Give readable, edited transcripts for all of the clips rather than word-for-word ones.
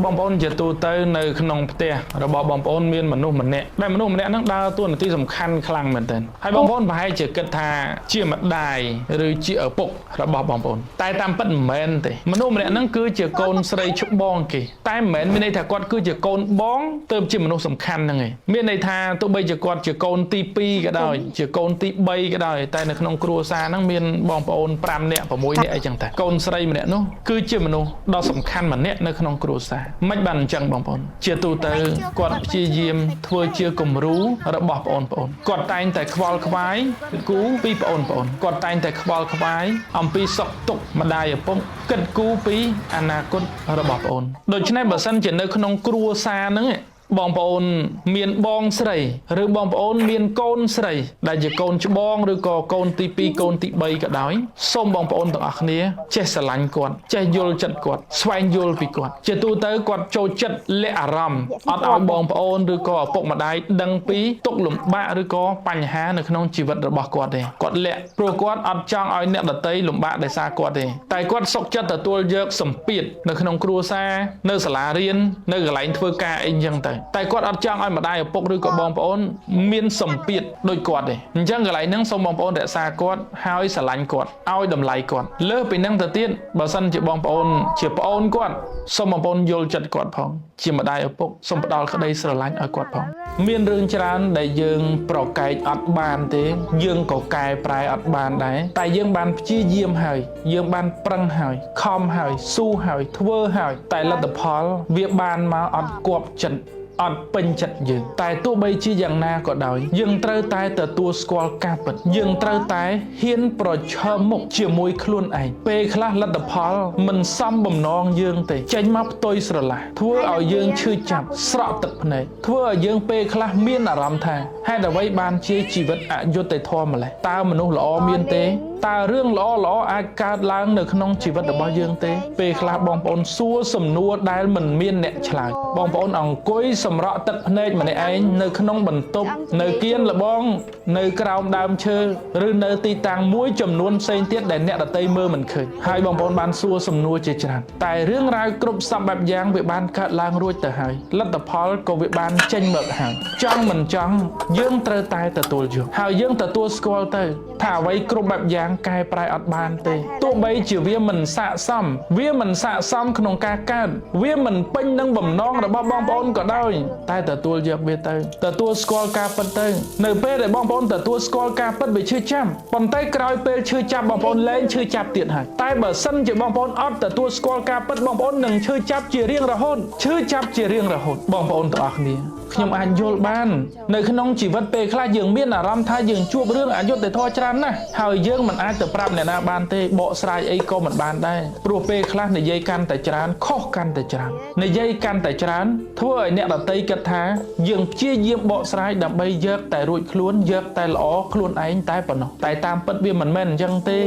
បងប្អូនជាទូទៅនៅក្នុងផ្ទះរបស់បងប្អូនមានមនុស្សម្នាក់ដែលមនុស្សម្នាក់ហ្នឹងដើរតួនាទីសំខាន់ខ្លាំងមែនទែនហើយបងប្អូនប្រហែលជាគិតថាជាម្ដាយឬជាឪពុករបស់បងប្អូនតែតាមពិតមិនមែនទេមនុស្សម្នាក់ហ្នឹងគឺជាកូនស្រីច្បងគេតែមិនមែនមានន័យថាគាត់គឺជាកូនបងទើបជាមនុស្សសំខាន់ហ្នឹងឯងមានន័យថាទោះបីជាគាត់ជាកូនទី2ក៏ដោយជាកូនទី3ក៏ដោយតែនៅក្នុងគ្រួសារហ្នឹងមានបងប្អូន5នាក់6នាក់អីចឹងតែកូនស្រីម្នាក់នោះគឺជាមនុស្សដ៏សំខាន់ម្នាក់នៅក្នុងគ្រួសារមិនបានអញ្ចឹងបងប្អូនជាទូទៅគាត់ព្យាយាមធ្វើជាគំរូរបស់បងប្អូនគាត់តែងតែខ្វល់ខ្វាយគូពីបងប្អូនគាត់តែងតែខ្វល់ខ្វាយអំពីសុខទុក្ខម្ដាយឪពុកគិតគូរពីអនាគតរបស់បងប្អូនដូច្នេះបើសិនជានៅក្នុងគ្រួសារហ្នឹង បងប្អូនមានបងស្រីឬបងប្អូនមានកូនស្រីដែលជាកូនច្បងឬក៏កូនទី2កូនទី3ក៏ដោយសូមបងប្អូនទាំងអស់គ្នាចេះស្រឡាញ់គាត់ចេះយល់ចិត្តគាត់ស្វែងយល់ពីគាត់ជាទូទៅគាត់ចូលចិត្តលាក់អារម្មណ៍អត់ឲ្យបងប្អូនឬក៏ឪពុកម្ដាយដឹងពីទុក្ខលំបាកឬក៏បញ្ហានៅក្នុងជីវិតរបស់គាត់ទេគាត់លាក់ព្រោះគាត់អត់ចង់ឲ្យអ្នកដទៃលំបាកដោយសារគាត់ទេតែគាត់សុខចិត្តទទួលយកសម្ពាធនៅក្នុងគ្រួសារនៅសាលារៀននៅកន្លែងធ្វើការអីចឹងទៅតែគាត់អត់ចង់ឲ្យម្ដាយឪពុកឬក៏បងប្អូនមានសម្ពាធដូចគាត់ទេអញ្ចឹងកន្លែងហ្នឹងសូមបងប្អូនរក្សាគាត់ហើយស្រឡាញ់គាត់ឲ្យតម្លៃគាត់លើសពីហ្នឹងទៅទៀតបើសិនជាបងប្អូនជាប្អូនគាត់សូមបងប្អូនយល់ចិត្តគាត់ផងជាម្ដាយឪពុកសូមផ្ដល់ក្តីស្រឡាញ់ឲ្យគាត់ផងមានរឿងច្រើនដែលយើងប្រកែកអត់បានទេយើងក៏កែប្រែអត់បានដែរតែយើងបានព្យាយាមហើយយើងបានប្រឹងហើយខំហើយស៊ូហើយធ្វើហើយតែលទ្ធផលវាបានមកអត់គប់ចិត្តអត់ពេញចិត្តយើងតែទោះបីជាយ៉ាងណាក៏ដោយយើងត្រូវតែទទួលស្គាល់ការពិតយើងត្រូវតែហ៊ានប្រឈមមុខជាមួយខ្លួនឯងពេលខ្លះលទ្ធផលមិនសមបំណងយើងទេចេញមកផ្ទុយស្រឡះធ្វើឲ្យយើងឈឺចាប់ស្រក់ទឹកភ្នែកធ្វើឲ្យយើងពេលខ្លះមានអារម្មណ៍ថាហេតុអ្វីបានជាជីវិតអយុត្តិធម៌ម្ល៉េះតើមនុស្សល្អមានទេតើរឿងល្អល្អអាចកើតឡើងនៅក្នុងជីវិតរបស់យើងទេពេលខ្លះបងប្អូនសួរសំណួរដែលមិនមានអ្នកឆ្លើយបងប្អូនអង្គុយសម្រក់ទឹកភ្នែកម្នាក់ឯងនៅក្នុងបន្ទប់នៅគៀនលបងនៅក្រោមដើមឈើឬនៅទីតាំងមួយចំនួនផ្សេងទៀតដែលអ្នកដទៃមើលមិនឃើញហើយបងប្អូនបានសួរសំណួរជាច្រើនតែរឿងរ៉ាវគ្រប់សពបែបយ៉ាងវាបានកើតឡើងរួចទៅហើយលទ្ធផលក៏វាបានចេញមកហើយចង់មិនចង់យើងត្រូវតែទទួលយកហើយយើងទទួលស្គាល់ទៅថាអ្វីគ្រប់បែបយ៉ាងកែប្រែអត់បានទេទោះបីជាវាមិនស័ក្តិសមវាមិនស័ក្តិសមក្នុងការកើតវាមិនពេញនឹងបំណងរបស់បងប្អូនក៏ដោយតែទទួលយកវាទៅទទួលស្គាល់ការពិតទៅនៅពេលដែលបងប្អូនទទួលស្គាល់ការពិតវាឈឺចាំប៉ុន្តែក្រោយពេលឈឺចាប់បងប្អូនលែងឈឺចាប់ទៀតហើយតែបើសិនជាបងប្អូនអត់ទទួលស្គាល់ការពិតបងប្អូននឹងឈឺចាប់ជារៀងរហូតឈឺចាប់ជារៀងរហូតបងប្អូនទាំងអស់គ្នាខ្ញុំអាចយល់បាននៅក្នុងជីវិតពេលខ្លះយើងមានអារម្មណ៍ថាយើងជួបរឿងអយុត្តិធម៌ច្រើនណាស់ហើយយើងមិនអាចទៅប្រាប់អ្នកណាបានទេបកស្រាយអីក៏មិនបានដែរព្រោះពេលខ្លះនិយាយកាន់តែច្រើនខុសកាន់តែច្រើននិយាយកាន់តែច្រើនធ្វើឲ្យអ្នកដទៃគិតថាយើងព្យាយាមបកស្រាយដើម្បីយកតែរួចខ្លួនយកតែល្អខ្លួនឯងតែប៉ុណ្ណោះតែតាមពិតវាមិនមែនអញ្ចឹងទេ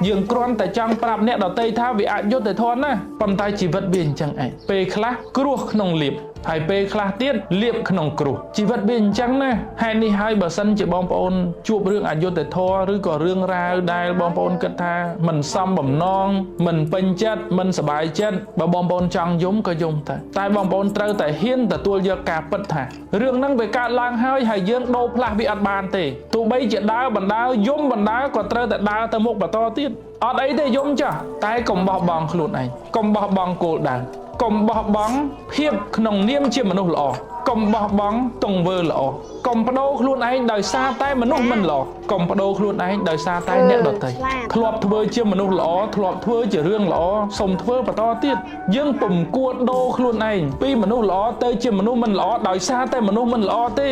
យើងគ្រាន់តែចង់ប្រាប់អ្នកដទៃថាវាអយុត្តិធម៌ណាស់ប៉ុន្តែជីវិតវាអញ្ចឹងឯងពេលខ្លះគ្រោះក្នុងលៀបហើយពេលខ្លះទៀតលៀបក្នុងគ្រោះជីវិតវាអញ្ចឹងណាហេតុនេះហើយបើសិនជាបងប្អូនជួបរឿងអយុត្តិធម៌ឬក៏រឿងរ៉ាវដែលបងប្អូនគិតថាមិនសមបំណងមិនពេញចិត្តមិនសប្បាយចិត្តបើបងប្អូនចង់យំក៏យំទៅតែបងប្អូនត្រូវតែហ៊ានទទួលយកការពិតថារឿងហ្នឹងវាកើតឡើងហើយហើយយើងដូរផ្លាស់វាអត់បានទេទោះបីជាដើរបណ្ដើរយំបណ្ដើរក៏ត្រូវតែដើរទៅមុខបន្តទៀតអត់អីទេយំចាស់តែកុំបោះបង់ខ្លួនឯងកុំបោះបង់គោលដៅកុំបោះបង់ភាពក្នុងនាមជាមនុស្សល្អកុំបោះបង់ទង្វើល្អកុំបដូរខ្លួនឯងដោយសារតែមនុស្សមិនល្អកុំបដូរខ្លួនឯងដោយសារតែអ្នកដទៃធ្លាប់ធ្វើជាមនុស្សល្អធ្លាប់ធ្វើជារឿងល្អសូមធ្វើបន្តទៀតយើងពុំគួរដូរខ្លួនឯងពីមនុស្សល្អទៅជាមនុស្សមិនល្អដោយសារតែមនុស្សមិនល្អទេ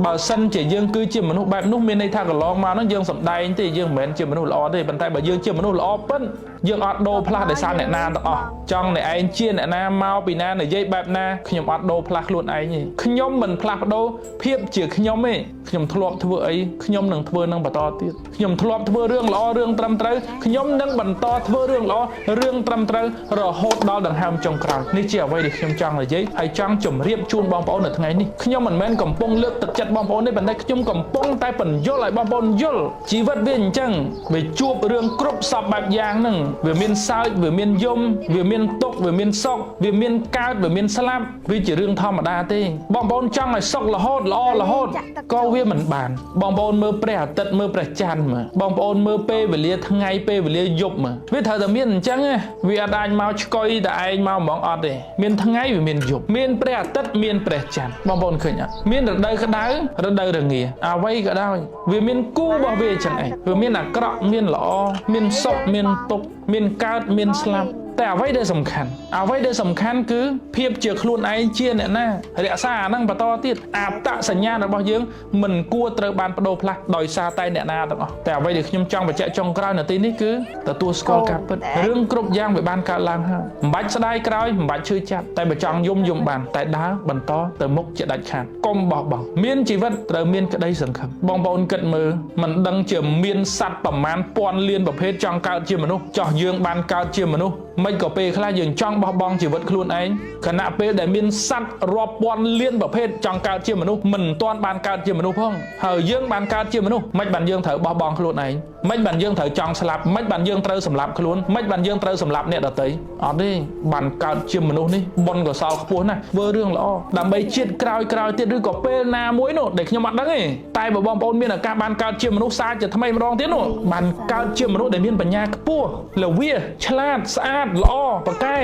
បើសិនជាយើងគឺជាមនុស្សបែបនោះមានន័យថាកន្លងមកហ្នឹងយើងសំដែងទេយើងមិនមែនជាមនុស្សល្អទេប៉ុន្តែបើយើងជាមនុស្សល្អពិតយើងអត់ដូរផ្លាស់ដោយសារអ្នកណាទាំងអស់ចង់អ្នកឯងជាអ្នកណាមកពីណានិយាយបែបណាខ្ញុំអត់ដូរផ្លាស់ខ្លួនឯងទេ ខ្ញុំមិនផ្លាស់ប្ដូរភាពជាខ្ញុំទេខ្ញុំធ្លាប់ធ្វើអីខ្ញុំនឹងធ្វើនឹងបន្តទៀតខ្ញុំធ្លាប់ធ្វើរឿងល្អរឿងត្រឹមត្រូវខ្ញុំនឹងបន្តធ្វើរឿងល្អរឿងត្រឹមត្រូវរហូតដល់ដង្ហើមចុងក្រោយនេះជាអ្វីដែលខ្ញុំចង់និយាយហើយចង់ជម្រាបជូនបងប្អូននៅថ្ងៃនេះខ្ញុំមិនមែនកំពុងលើកទឹកចិត្តបងប្អូនទេប៉ុន្តែខ្ញុំកំពុងតែពន្យល់ឲ្យបងប្អូនយល់ជីវិតវាអញ្ចឹងវាជួបរឿងគ្រប់សពបែបយ៉ាងហ្នឹងវាមានសើចវាមានយំវាមានទុក្ខវាមានសុខវាមានកើតវាមានស្លាប់វាជារឿងធម្មតាទេបងប្អូនចង់ឲ្យសុខរហូតល្អរហូតក៏វាមិនបានបងប្អូនមើលព្រះអាទិត្យមើលព្រះច័ន្ទមើលបងប្អូនមើលពេលវេលាថ្ងៃពេលវេលាយប់មើលវាត្រូវតែមានអញ្ចឹងណាវាអត់អាចមកឆ្កុយតែឯងមកហ្មងអត់ទេមានថ្ងៃវាមានយប់មានព្រះអាទិត្យមានព្រះច័ន្ទបងប្អូនឃើញអត់មានរដូវក្តៅរដូវរងាអ្វីក៏ដោយវាមានគូរបស់វាអញ្ចឹងឯងវាមានអាក្រក់មានល្អមានសុខមានទុក្ខមានកើតមានស្លាប់តែអ្វីដែលសំខាន់អ្វីដែលសំខាន់គឺភាពជាខ្លួនឯងជាអ្នកណារក្សាអាហ្នឹងបន្តទៀតអត្តសញ្ញាណរបស់យើងមិនគួរត្រូវបានបដូរផ្លាស់ដោយសារតែអ្នកណាទាំងអស់តែអ្វីដែលខ្ញុំចង់បញ្ជាក់ចុងក្រោយនៅទីនេះគឺទទួលស្គាល់ការពិតរឿងគ្រប់យ៉ាងវាបានកើតឡើងហើយមិនបាច់ស្ដាយក្រោយមិនបាច់ឈឺចាប់តែបើចង់យំយំបានតែដើរបន្តទៅមុខជាដាច់ខាតកុំបោះបង់មានជីវិតត្រូវមានក្តីសង្ឃឹមបងប្អូនគិតមើលមិនដឹងជាមានសត្វប្រមាណពាន់លានប្រភេទចង់កើតជាមនុស្សចោះយើងបានកើតជាមនុស្សមិនក៏ពេលខ្លះយើងចង់បោះបង់ជីវិតខ្លួនឯងខណៈពេលដែលមានសត្វរាប់ពាន់លានប្រភេទចង់កើតជាមនុស្សមិនទាន់បានកើតជាមនុស្សផងហើយយើងបានកើតជាមនុស្សមិនបានយើងត្រូវបោះបង់ខ្លួនឯងមិនបានយើងត្រូវចង់ស្លាប់មិនបានយើងត្រូវសម្លាប់ខ្លួនមិនបានយើងត្រូវសម្លាប់អ្នកដទៃអត់ទេបានកើតជាមនុស្សនេះបុណ្យកុសលខ្ពស់ណាស់ធ្វើរឿងល្អដើម្បីជាតិក្រោយក្រោយទៀតឬក៏ពេលណាមួយនោះដែលខ្ញុំអត់ដឹងទេតែបើបងប្អូនមានឱកាសបានកើតជាមនុស្សសាជាថ្មីម្ដងទៀតនោះបានកើតជាមនុស្សដែលមានបញ្ញាខ្ពស់ល្វាឆ្លាតស្អាតល្អប្រកែ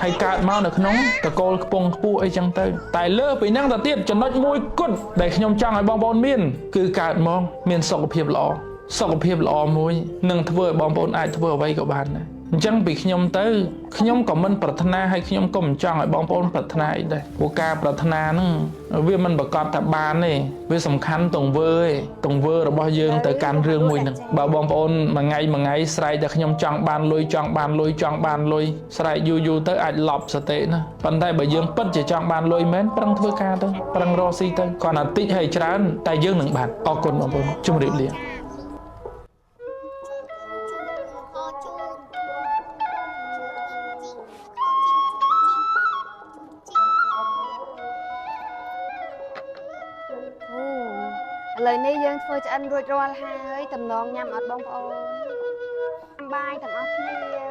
ហើយកើតមកនៅក្នុងតកូលខ្ពង់ខ្ពស់អីចឹងទៅតែលើសពីហ្នឹងទៅទៀតចំណុចមួយគត់ដែលខ្ញុំចង់ឲ្យបងប្អូនមានគឺកើតមកមានសុខភាពល្អសុខភាពល្អមួយនឹងធ្វើឲ្យបងប្អូនអាចធ្វើអ្វីក៏បានដែរអញ្ចឹងពីខ្ញុំទៅខ្ញុំក៏មិនប្រាថ្នាហើយខ្ញុំក៏មិនចង់ឲ្យបងប្អូនប្រាថ្នាអីដែរព្រោះការប្រាថ្នាហ្នឹងវាមិនប្រកាសថាបានទេវាសំខាន់ទង្វើឯងទង្វើរបស់យើងទៅកាន់រឿងមួយហ្នឹងបើបងប្អូនមួយថ្ងៃមួយថ្ងៃស្រែកតែខ្ញុំចង់បានលុយចង់បានលុយចង់បានលុយស្រែកយូរយូរទៅអាចលប់សតិណាប៉ុន្តែបើយើងពិតជាចង់បានលុយមែនប្រឹងធ្វើការទៅប្រឹងរកស៊ីទៅគ្រាន់តែតិចហើយច្រើនតែយើងនឹងបានអរគុណបងប្អូនជម្រាបលា ខជូន អូឥឡូវនេះយើងធ្វើឆ្អិនរួចរាល់ហើយតំណងញ៉ាំអត់បងប្អូនបាយទាំងអស់គ្នា។